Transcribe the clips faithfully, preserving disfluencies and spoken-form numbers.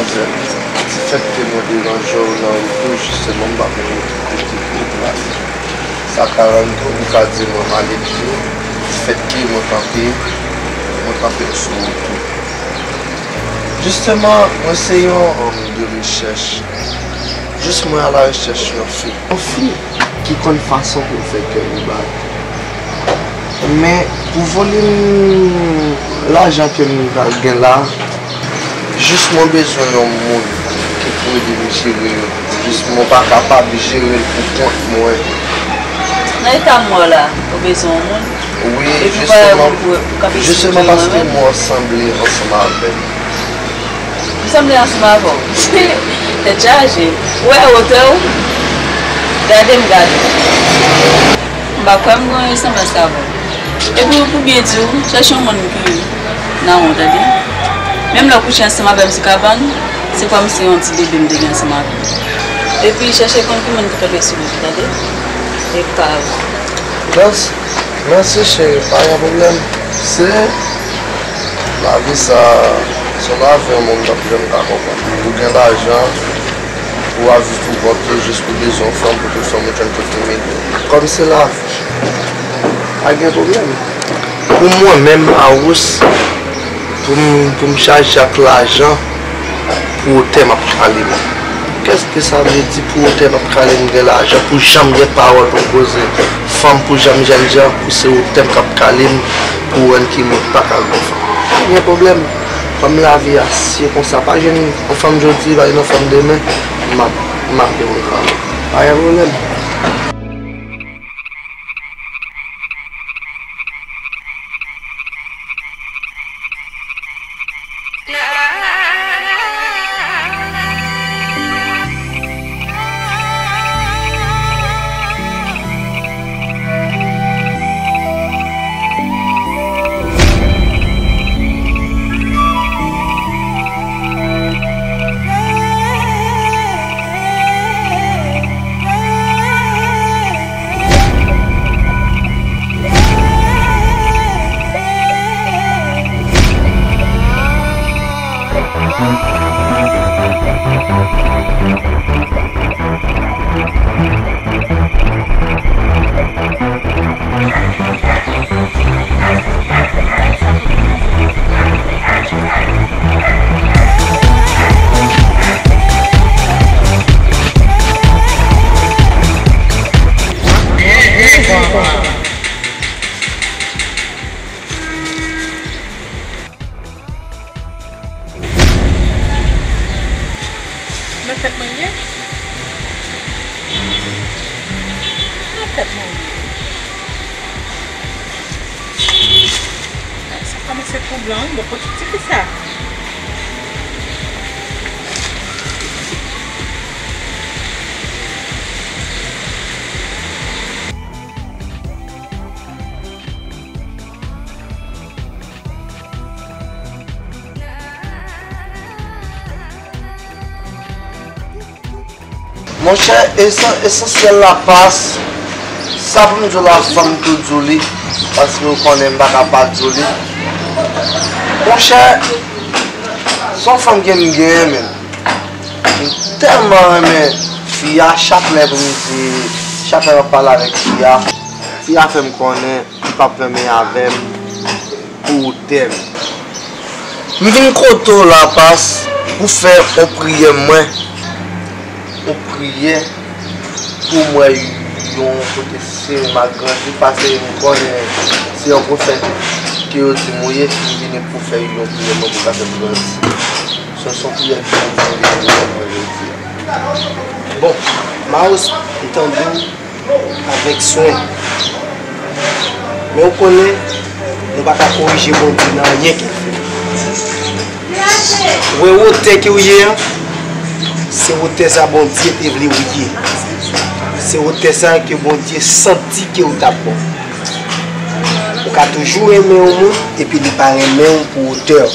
Ti fèt ke mwen deranje w nan wout ou, jisteman, m pa konn kote pou w prale. Sa ka rann tou, ou ka di mwen m ale byen. Ti fèt ke mwen kanpe, mwen kanpe sou wout ou. Jisteman, mwen se yon òm de rechèch. Jis mwen alarechèch yon fi. Yon fi ki konn fason pou l fè kè li bat. Men, pou volim lajan ke m pral gen la, jis mwen bezwen yon moun ki pou ede m jere yo. Jis mwen pa kapab jere l pou kont mwen. Nan eta m wè w la, ou bezwen yon moun? Wi, epi w pa wè moun pou, pou kanpe sou pye mwen menm? Jisteman paske mwen sanble ansanm avè m. M sanble ansanm avè w. Tèt chaje. Ou wè wotè w? Gade m gade w. M pa kwè m gen yon resanblans avè w. Epi pou byen di w, chèche yon moun ki nan ou, tande. Menm lè w kouche ansanm avè m sou kabann, se kòmsi yon ti bebe m te gen ansanm avè w. Epi chèche konn ki moun ki kanpe sou wout ou, tande. E pa... Mèsi, mèsi cheri, pa gen pwoblèm. Se lavi sa, se lavi yon moun tankou mwen m ka konprann. Ou gen lajan, ou a viv pou kont ou jis pou bezwen yon fanm, pou tout fanm ou jwenn tout limit. Kòm se lavi, pa gen pwoblèm. Pou mwen menm, Arous, pou m, pou m chaje ak lajan, pou wotè m ap kale m. Kèske sa vle di pou wotè m ap kale m gen lajan, pou jan m gen pawòl pou m poze fanm, pou jan m jènjan, pou se wotè m k ap kale m, pou wè n ki moun pa ka gon fanm? Pa gen pwoblèm. Kòm lavi a, si e konsa, pa jwenn yon fanm jodi, pa jwenn yon fanm demen, m ap, m ap gen yon fanm. Pa gen pwoblèm. Nan tèt mwen ye? Nan tèt mwen ye? Sa kòmanse twouble wi, bon, pou ti fi sa. Monchè, esan-, esansyèl la pas, sa pou m di w la, fò m tou di w li, paske w konnen m pa ka pa di w li. Monchè, se yon fanm ke m gen, men. M tèlman renmen fi a, chak lè pou m di, chak lè m ap pale avèk fi a, fi a fè m konnen li p ap renmen avè m pou wotè m. M vin kote w la, pas, pou fè yon priyè mwen, yon priyè pou m wè yon kote sere m ak grandi, paske m konnen se yon pwofèt ke yo di m ou ye, m vini pou fè yon priyè mwen pou w ka fè m grandi. Se yon priyè ki pou m fè pou mwen jodi a. Bon, Maus, m tande w avèk swen. Men w konnen, nou pa ka korije Bondye nan anyen ke l fè. Ou wè wotè ke w ye an, se wotè sa Bondye te vle ou ye. Se wotè sa ke Bondye santi ke w t ap bon. Ou ka toujou renmen yon moun, epi li pa renmen w pou wotè w.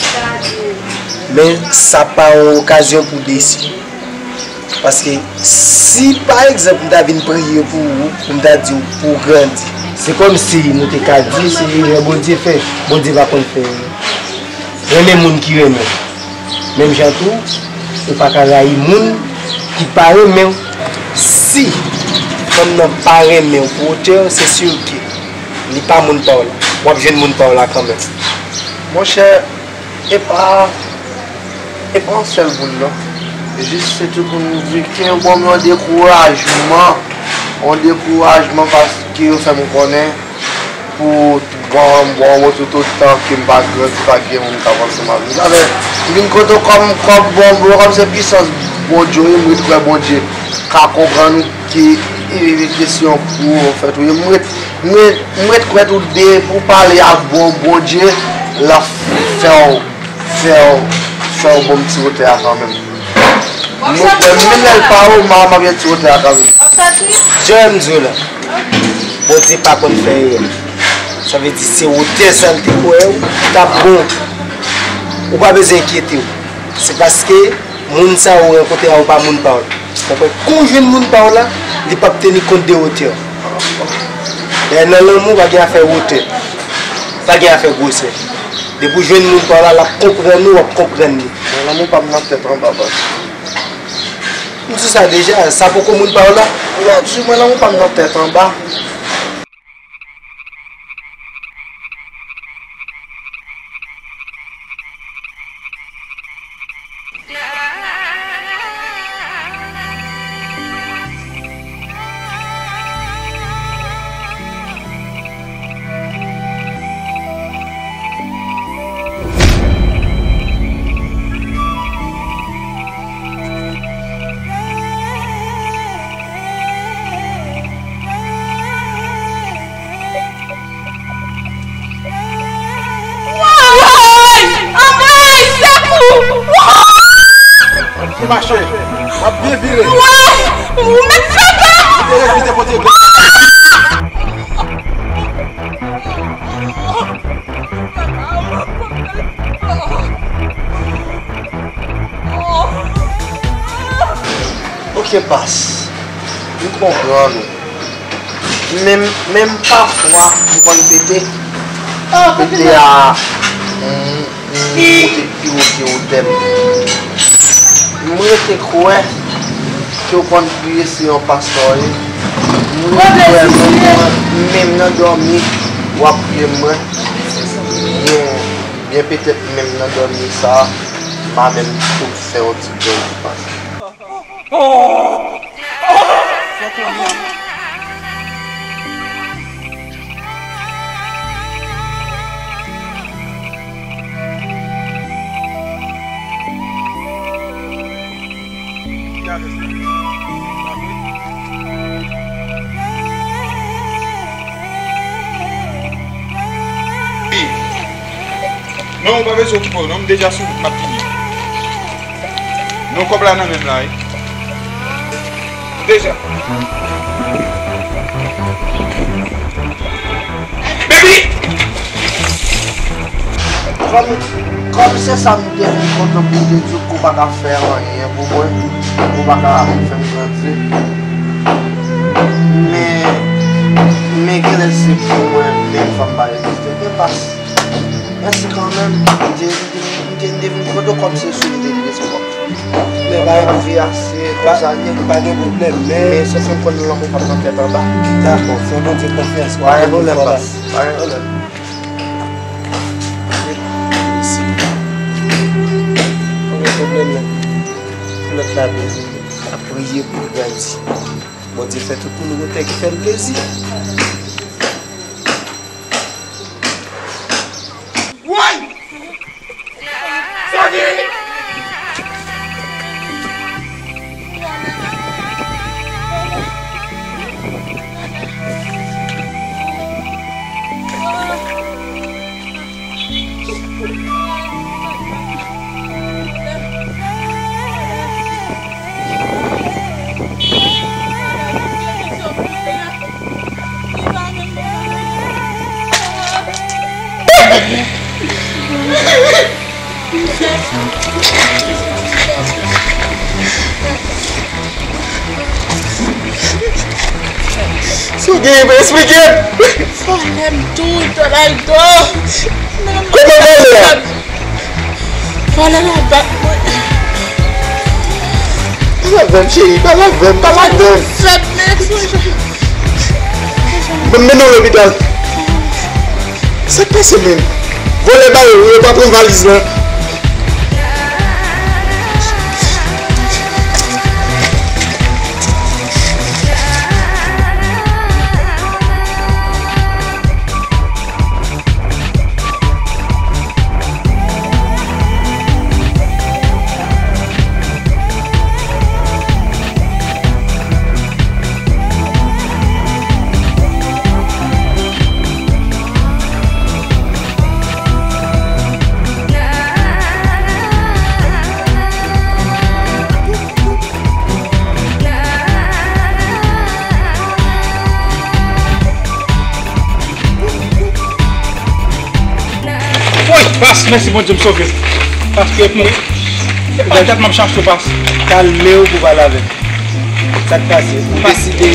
Men sa pa yon okazyon pou desi. Paske si, pa egzanp, m ta vin priye pou ou, pou m ta di w pou w grandi, se kòmsi nou te ka di se erè Bondye fè. Bondye pa konn fè erè. Renmen moun ki renmen w. Menm jan tou, Ou pa ka rayi moun ki pa renmen w. Si fanm nan pa renmen w pou wotè w, se si ke li pa moun pa w la. W ap jwenn moun pa w la kanmenm. Monchè, e pa, e pa yon sèl moun non. E jis se tout moun vle ke yo ban m yon dekourajman. Yon dekourajman paske yo fè m konnen pou bon, bon, bon, tout otan ke m pa grandi, pa gen moun k ap ansanm avè m. Sa fè, m vin kote w kòm, kòm bon, bon, kòm se pisans Bondye w ye, m ret kwè Bondye ka konprann ou, ke, e, e, kesyon pou ou, an fèt, ou ye. M ret, m ret, m ret kwè tou depi w pale ak bon Bondye, l ap fè w, fè w, fè w ban m ti wotè a kanmenm. Nou kwè, menm lè l pa ou, m a, m ap gen ti wotè a kanmenm. Jan m di w la, Bondye pa konn fè erè. Sa vle di se wotè sa l te kwè ou t ap bon. Ou pa bezwen enkyete w. Se paske moun sa ou rankontre a ou pa moun pa w. Konprann? Kou w jwenn moun pa w la, li p ap teni kont de wotè w. Dayè nan lanmou pa gen afè wotè. Pa gen afè gwosè. Depi w jwenn moun pa w la, l ap konprann ou, w ap konprann li. Mwen lanmou pa m nan tèt anba baz. M di sa deja, sa poko moun pa w la. Mwen di mwen lanmou pa m nan tèt anba. Woy! Anmwey! Sekou! Woy! Ki mache? W ap byen vire. Woy! Ou mèt fè sa! Vire, vire, pote. Ok, pas. M konprann ou. Men, men pafwa, m konn pete. Pete a, m, m moute pi wo ke wotè m. M rete kwè ke w konn priye, se yon pastè w ye. M rete kwè menm, menm nan dòmi, w ap priye mwen. Byen, byen petèt menm nan dòmi sa, m a menm tou fè yon ti dòmi. Non, ou pa bezwen okipe w, non, m deja sou wout, m ap vini. Non, kòb la nan men m la, wi. Deja. Baby! Kòm, kòm se sa m te vin kote w pou m te di w ke w pa ka fè anyen pou mwen, ou pa ka fè m grandi. Men, men genlè se pou mwen, menm fanm pa egziste. Men pas, mèsi kanmenm. M te, m te, m te vin kote w kòm se sou m te vin espwa. Men pa gen, vi a se konsa l ye. Pa gen pwoblèm, men men se fè m konn lanmou pa m nan tèt anba. Dakò, fè Bondye konfyans. Pa gen pwoblèm, pas. Pa gen pwoblèm. Mèsi. Pa gen pwoblèm, non. Lòt la byen. Ap priye pou l grandi. Bondye fè tout moun wotè ki fè l plezi. Woy! Sòti! Si w genyen pou eksplike m. Vòlè m tout, Ronaldo. Kòman vòlè a? Vòlè la bat mwen. Pale avè m, cheri, pale avè m, pale avè m. Fèt, men. Mwen mennen w lopital. Sa k pase menm? Vòlè ba yo, yo pa pran valiz lan. Woy, pas, mèsi Bondye, m sove. Pas, kèt mwen. E pa dat m ap chache w, pas. Kalme w pou pale avè m. Sa k pase? Ou deside,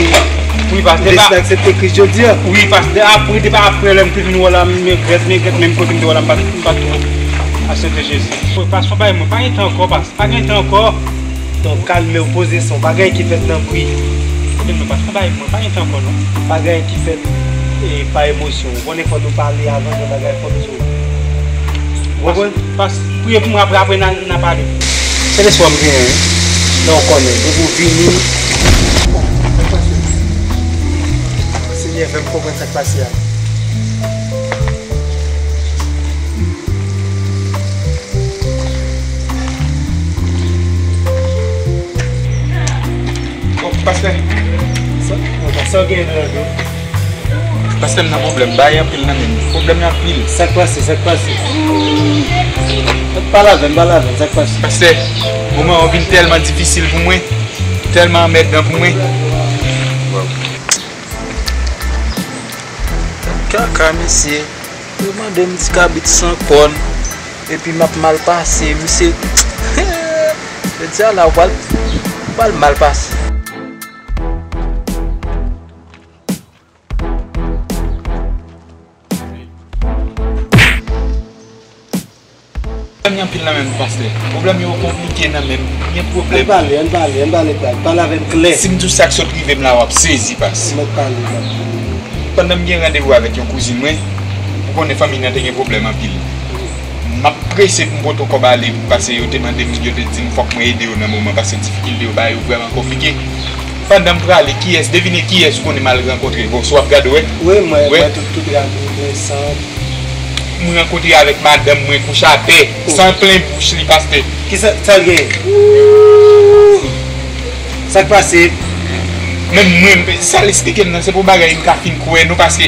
wi, pas, ou deside aksepte Kris jodi a? Wi, pas, de apre, depi apre lè m te vin wè w la, m regrèt, m regrèt menm kote m te wè w la, m pa t, m pa t twò aksepte Jezi. Wi, pas, fò bay mwen, pa gen tan ankò, pas. Pa gen tan ankò. Donk, kalme w, poze san w. Pa gen anyen ki fèt nan bri. Kote m nan, pas, pa bay mwen, pa gen tan ankò, non. Pa gen anyen ki fèt, e, pa emosyon. Ou konnen fò nou pale avan gen bagay, fò nou sou. Ou konprann? Pas, pas, priye pou mwen, apre, apre, n a, n a pale. Se lespwa m genyen, wi. Non, w konnen, depi w vini. Senyè, fè m konprann sa k pase a. Bon, pastè. Sa, sa w gen nan do? Pastè, m nan pwoblèm. Bagay anpil nan men m. Pwoblèm yo anpil. Sa k pase? Sa k pase? Pale avè m, pale avè m. Sa k pase? Pastè, moman yo vin tèlman difisil pou mwen. Tèlman anmèdan pou mwen. Kaka, mesye. Yo mande m ti kabrit san kòn, epi m ap mal pase, misye. Jodi a la, ou pral, ou pral mal pase. Pwoblèm yo anpil nan men m, pastè. Pwoblèm yo konplike nan men m. Gen pwoblèm. Ann pale, ann pale, ann pale klè. Pale avè m klè. Si m di w sa k sot rive m la, w ap sezi, pas. Mèt pale, pale. Pandan m gen randevou avèk yon kouzin mwen, ou konnen fanmi nan te gen pwoblèm anpil. M ap prese pou m pote kòb ale, pase yo te mande m, yo te di m fòk mwen ede yo nan moman, pase difikilte yo ba yo vrèman konplike. Pandan m prale, kiyès, devine kiyès ou konnen m al rankontre? Bon, si w ap gade, w wè. Wi, m wè, m wè tout, tout rad, tout san. M rankontre avèk madanm mwen kouche atè, san plen bouch li, pastè. Kisa, sa l genyen? Sa k pase? Menm mwen, sa l eksplike m nan, se pou bagay m ka fin kwè, non, paske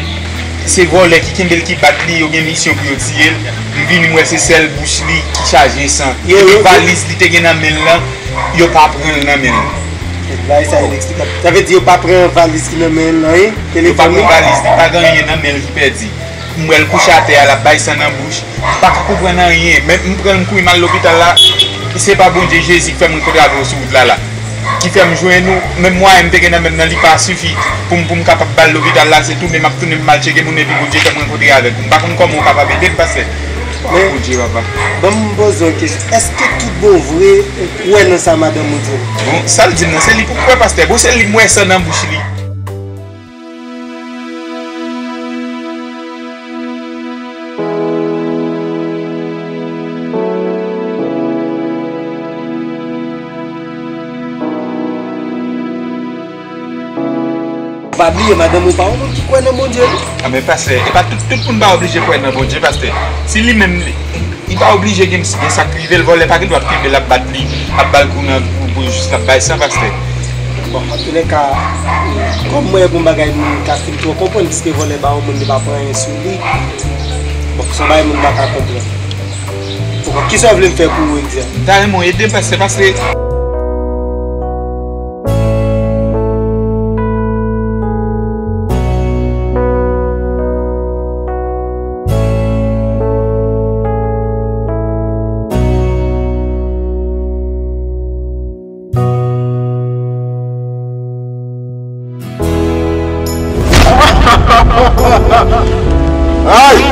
se vòlè ki kenbe l, ki bat li, yo gen misyon pou yo tiye l. M vini, m wè se sèl bouch li ki chaje san. Epi valiz li te gen nan men l lan, yo pa pran l nan men l. Bagay sa ineksplikab. Sa vle di yo pa pran valiz ki nan men l lan, wi? Yo pa pran valiz li, pa gen anyen nan men l ki pèdi. M wè l kouche atè a, l ap bay san nan bouch. M pa ka konprann anyen. Men m pran l, m kouri m al lopital la. Se pa Bondye Jezi k fè m rankontre avè w sou wout la la. Ki fè m jwenn ou. Menm mwayen m te gen nan men m nan, li pa sifi pou m, pou m kapab ba l lopital la. Se tounen m ap tounen, m al tcheke moun epi Bondye fè m rankontre avèk ou. M pa konn kòman w kapab ede m, pastè. Men, Bondye, papa. Ban m poze yon kesyon. Èske tout bon vre ou kwè nan sa madanm ou di w? Bon, sa l di m nan, se li pou m kwè, pastè. Bon, se li m wè san nan bouch li. Pa bliye, madanm ou pa yon moun ki kwè nan Bondye, non. A, men pastè, e pa tout, tout moun pa oblije kwè nan Bondye, pastè. Si li menm, li, li pa oblije gen, gen sa k rive l, vòlè pa gen dwa kenbe l ap bat li, ap ba l kou nan kou pou jis l ap bay san, pastè. Bon, antoulèka, kòm mwen, bon bagay, m ka fin twò konprann, piske vòlè ba yon moun, li pa pran anyen sou li. Bon, se yon bagay moun pa ka konprann. Bon, kisa w vle m fè pou ou, egzanp? M ta renmen w ede m, pastè, paske Ay!